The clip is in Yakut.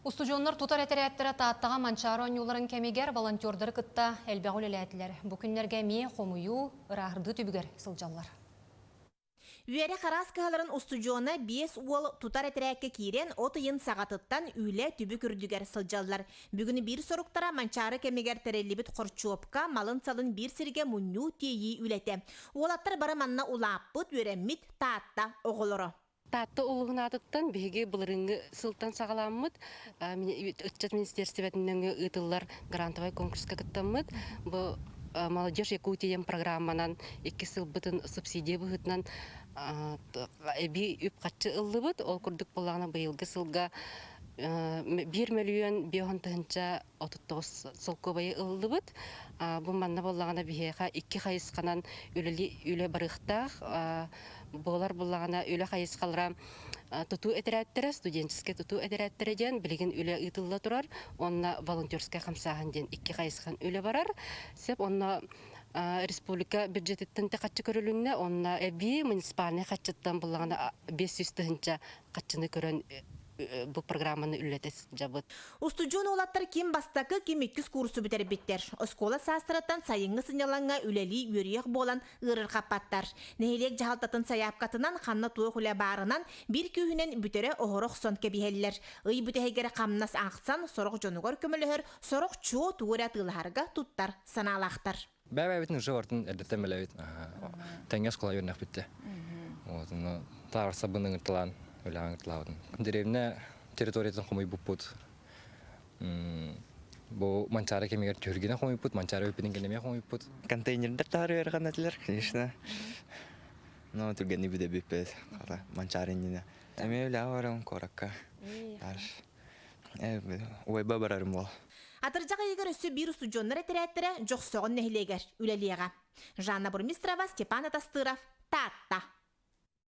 Устудьуоннар тутар этэрээттэрэ Тааттаҕа Манчаары оонньууларын кэмигэр волонтердары кытта элбэҕи үлэлээтилэр. Бу күннэргэ эмиэ хомуйуу, ырааһырдыы түбүгэр сылдьаллар. Үөрэх араас кыһаларын устудьуона 5 уол тутар этэрээккэ киирэн, от ыйын саҕатыттан үлэ түбүк үрдүгэр сылдьаллар. Бүгүн биир соруктара Манчаары кэмигэр тэриллибит хорчуопка малын-салын биир сиргэ мунньуу, тиэйии үлэтэ. Уолаттар бары манна улааппыт, үөрэммит Таатта оҕолоро. Таатта улууһун аатыттан биһиги былырыыҥҥы сылтан саҕаламмыт ыччат министиэристибэтин нөҥүө ыытыллар грантовай конкурска кыттаммыт. Бу «Молодежь Якутии» диэн программанан икки сылбытын субсидия быһыытынан эбии үп-харчы ыллыбыт. Ол курдук буоллаҕына быйылгы сылга 1 510 039 солкуобайы ыллыбыт. Бу манна буоллаҕына биһиэхэ икки хайысханан үлэли үлэ барыахтаах. Буолар буоллаҕына үлэ хайысхалара тутуу этэрээттэрэ, студенческай тутуу этэрээттэрэ диэн билигин үлэ ыытылла турар. Онно волонтерскай хамсааһын диэн икки хайысхан үлэ барар. Сөп онно республика бюджетиттэн те хаччы көрүлүннэ, онно эбии муниципальнай хаччыттан буллаҕына 500 тыһынча хаччыны көрөн бу программаны үлэлэтэ сылдьабыт. Устудьуон уолаттар ким бастакы, ким иккис курсу бүтэрбиттэр. Оскуола саастарыттан сайыҥҥы сынньалаҥҥа үлэлии үөрүйэх буолан ыарырҕаппаттар. Нэһилиэк дьаһалтатын сайаапкатынан ханна туох үлэ баарынан биир күүһүнэн бүтэрэ оһоро охсон кэбиһэллэр. Ый бүтэһигэр хамнас аахсан, сорох дьонугар көмөлөһөр, сорох чуо тугу эрэ атыылаһарга туттар санаалаахтар. Бэйэ-бэйэбитин уже бартын эрдэттэн билэбит. Тэҥҥэ оскуола үөрэнэхпит. Вот, ну, таарсабын ыҥырталаан, үлэҕэ ыҥырталаабытым. Деревня территориятын хомуйбуппут. Бу Манчаары кэмигэр түһүлгэнэ хомуйбут, Манчаары бүппүтүн кэннэ эмиэ хомуйбут. Контейнердар таһар ыарахан этилэр, конечно. Но түргэнник бүтэ бүппүт. Хата, Манчаары иннинэ. Эмиэ үлэҕэ барарым куоракка. Уойба барарым буол. Атырдьах ыйыгар өссө биир устудьуоннар этэрээттэрэ Дьохсоҕон нэһилиэгэр үлэлиэҕэ. Жанна Бурмистрова, Степан Атастыров, Таатта.